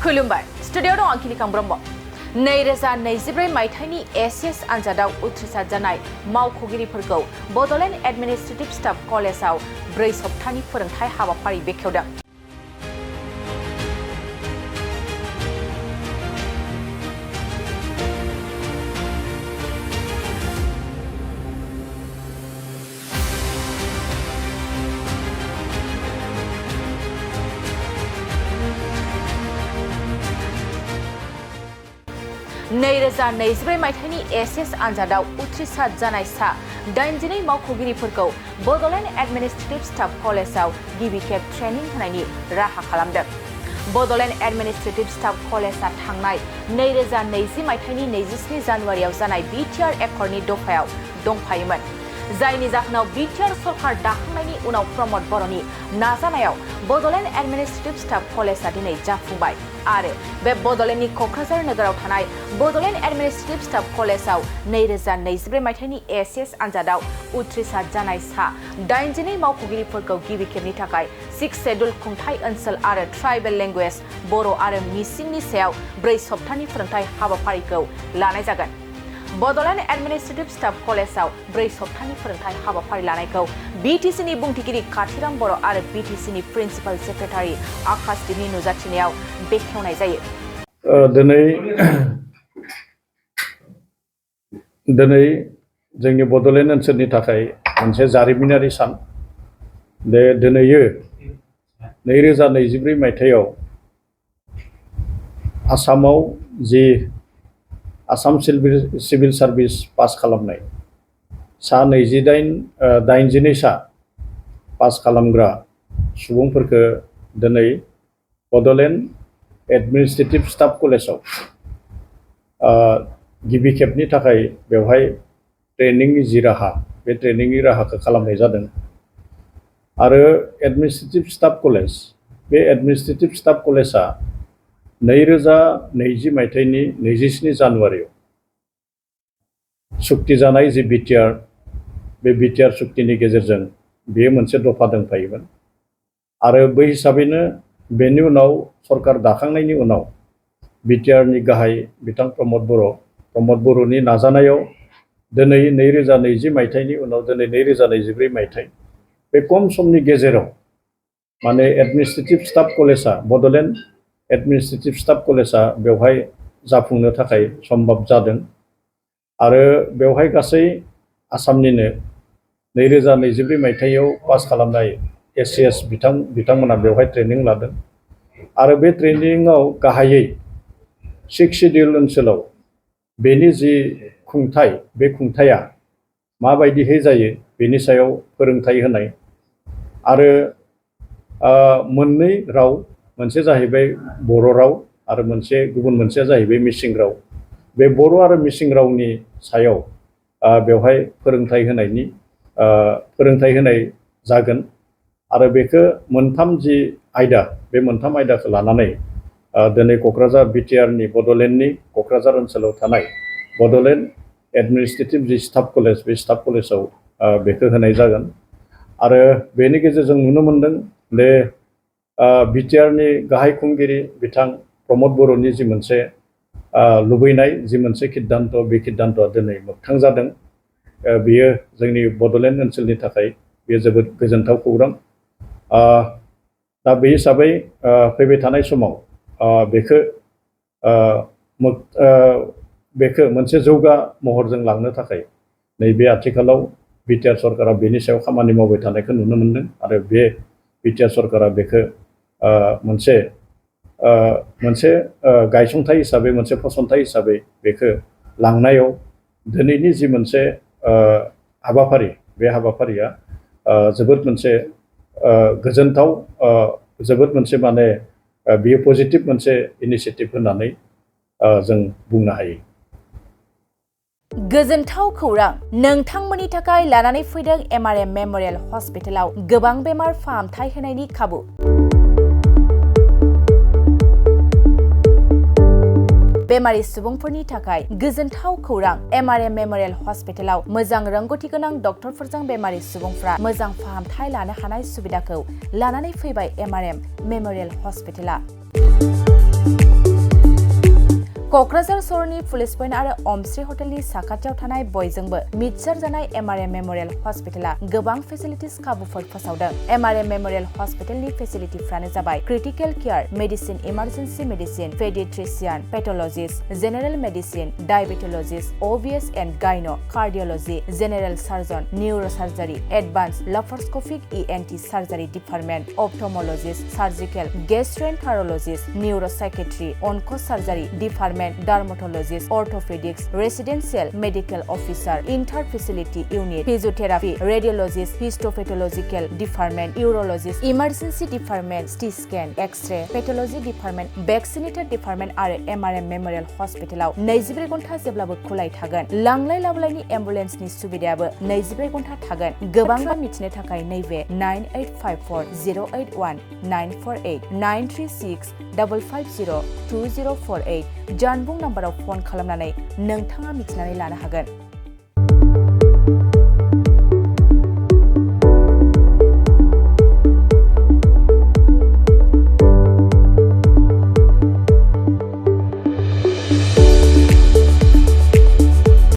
खुलुमबाय स्टुडिअ दं आं खिलिखां ब्रह्म 2024 मायथाइनि ACS आनज दआव उथ्रिसार जानाय मावख'गिरिफोरखौ बड'लेण्ड एडमिनिस्ट्रेटिभ स्टाफ कलेजाव 4 सप्तानि फोरोंथाय हाबाफारि बेखेवदों। मायथाइनि ACS आनज दआव उथ्रिसार जानाय सा 82 मावख'गिरिफोरखौ बड'लेण्ड एडमिनिस्ट्रेटिभ स्टाफ कलेजाव गिबि खेब ट्रेनिं होनायनि राहा खालामदों। बड'लेण्ड एडमिनिस्ट्रेटिभ स्टाफ कलेजा थांनाय 2020 मायथाइनि 27 जानुवारियाव जानाय BTR एकर्डनि दफायाव दंफायोमोन, जायनि जाहोनाव BTR सरकार दाखांनायनि उनाव प्रमद बर'नि नाजानायाव बड'लेण्ड एडमिनिस्ट्रेटिभ स्टाफ कलेजा दिनै जाफुंबाय आरो बे बड'लेण्डनि क'क्राझार नोगोराव थानाय बड'लेण्ड एडमिनिस्ट्रेटिभ स्टाफ कलेजाव 2024 मायथाइनि ACS आनज दआव उथ्रिसार जानाय सा 82 मावख'गिरिफोरखौ गिबि खेबनि थाखाय 6 शेड्युल खुंथाय ओनसोल आरो ट्राइबेल लेंगुवेज बर' आरो मिसिंनि सायाव 4 सप्तानि फोरोंथाय हाबाफारिखौ लानाय जागोन। बड'लेण्ड एडमिनिस्ट्रेटिभ स्टाफ कलेजाव 4 सप्तानि फोरोंथाय हाबाफारि लानायखौ BTCनि बुंथिगिरि काथिराम बर' आरो BTCनि प्रिन्सिपाल सेक्रेटारि आकाशदीपनि नुजाथिनायाव बेखेवनाय जायो। दिनै जोंनि बड'लेण्ड ओनसोलनि थाखाय मोनसे जारिमिनारि सान। दिनैयो 2024 मायथाइयाव आसामाव जि आसाम सिभिल सार्भिस पास खालामनाय सा 82 सा पास खालामग्रा सुबुंफोरखौ दिनै बड'लेण्ड एडमिनिस्ट्रेटिभ स्टाफ कलेजाव गिबि खेबनि थाखाय बेवहाय ट्रेनिंनि जि राहा, बे ट्रेनिंनि राहाखौ खालामनाय जादों। आरो एडमिनिस्ट्रेटिभ स्टाफ कलेज, बे एडमिनिस्ट्रेटिभ स्टाफ कलेजा 2020 मायथाइनि 27 जानुवारियाव सुक्ति जानाय जि BTR, बे BTR सुक्तिनि गेजेरजों बेयो मोनसे दफा दंफायोमोन आरो बै हिसाबैनो बेनि उनाव सरकार दाखांनायनि उनाव BTRनि गाहाय बिथां प्रमद बर'नि नाजानायाव दिनै 2020 मायथाइनि उनाव दिनै 2024 मायथाइ बे खम समनि गेजेराव माने एडमिनिस्ट्रेटिभ स्टाफ कलेजा, बड'लेण्ड एडमिनिस्ट्रेटिभ स्टाफ कलेजा बेवहाय जाफुंनो थाखाय सम्भब जादों आरो बेवहाय गासै आसामनिनो 2024 मायथाइयाव पास खालामनाय ACS बिथांमोना बेवहाय ट्रेनिं लादों आरो बे ट्रेनिंआव गाहायै 6 शेड्युल ओनसोलाव बेनि जि खुंथाय, बे खुंथाया माबायदिहै जायो बेनि सायाव फोरोंथाय होनाय आरो मोननै राव, मोनसे जाहैबाय बर' राव आरो गुबुन मोनसेया जाहैबाय मिसिं राव। बे बर' आरो मिसिं रावनि सायाव बेवहाय फोरोंथाय होनाय जागोन आरो बेखौ मोनथाम जि आयदा, बे मोनथाम आयदाखौ लानानै दिनै क'क्राझार BTRनि बड'लेण्डनि क'क्राझार ओनसोलाव थानाय बड'लेण्ड एडमिनिस्ट्रेटिभ जि स्टाफ कलेज, बे स्टाफ कलेजाव बेखौ होनाय जागोन आरो बेनि गेजेरजों नुनो मोनदों दे BTRनि गाहाय खुंगिरि बिथां प्रमद बर'नि जि मोनसे लुबैनाय, जि मोनसे सिद्धान्त, बे सिद्धान्तआ दिनै मोगथां जादों। बेयो जोंनि बड'लेण्ड ओनसोलनि थाखाय बेयो जोबोद गोजोनथाव खौरां। दा बे हिसाबै फैबाय थानाय समाव बेखौ मोनसे जौगा महरजों लांनो थाखाय नैबे आथिखालाव BTR सरकारा बेनि सायाव खामानि मावबाय थानायखौ नुनो मोनदों आरो बे BTR सरकारा बेखौ मोनसे गायसंथाय हिसाबै, मोनसे फसंथाय हिसाबै बेखौ लांनायाव दिनैनि जि मोनसे हाबाफारि, बे हाबाफारिया जोबोद मोनसे गोजोनथाव, जोबोद मोनसे माने बियो पजिटिभ मोनसे इनिशिएटिभ होननानै जों बुंनो हायो। गोजोनथाव खौरां, नोंथांमोननि थाखाय लानानै फैदों MRM मेम'रियेल हस्पिटालाव गोबां बेमार फाहामथाय होनायनि खाबु। बेमारि सुबुंफोरनि थाखाय गोजोनथाव खौरां, MRM मेम'रियेल हस्पिटालाव मोजां रोंग'थि गोनां डक्टरफोरजों बेमारि सुबुंफ्रा मोजां फाहामथाय लानो हानाय सुबिदाखौ लानानै फैबाय MRM मेम'रियेल हस्पिटाला। क'क्राझार सहरनि पुलिस पइन्ट आरो अमश्री हटेलनि साखाथियाव थानाय बयजोंबो मिथिसार जानाय एमआरएम मेम'रियेल हस्पिटाला गोबां फेसिलिटिस खाबुफोर फोसावदों। एमआरएम मेम'रियेल हस्पिटालनि फेसिलिटिफ्रानो जाबाय critical care, medicine, emergency medicine, paediatrician, pathologist, general medicine, diabetologist, OBS and gyno, cardiology, general surgeon, neurosurgery, advance laparoscopic ENT surgery department, ophthalmologist, surgical, gastroenterologist, neuropsychiatry, onco surgery department, dermatologist, orthopaedics, residential medical officer, inter facility unit, physiotherapy, radiologist, histopathological department, urologist, emergency department, CT scan, X-ray, pathology department, vaccinator department आरो MRM memorial हस्पिटालाव 24 घन्टा जेब्लाबो खुलाय थागोन। लांलाय लाबोलायनि एम्बुलेन्सनि सुबिदायाबो 24 घन्टा थागोन। गोबां मिथिनो थाखाय नैबे 9854 081 948 936 550 2048 जानबुं नाम्बाराव फन खालामनानै नोंथाङा मिथिनानै लानो हागोन।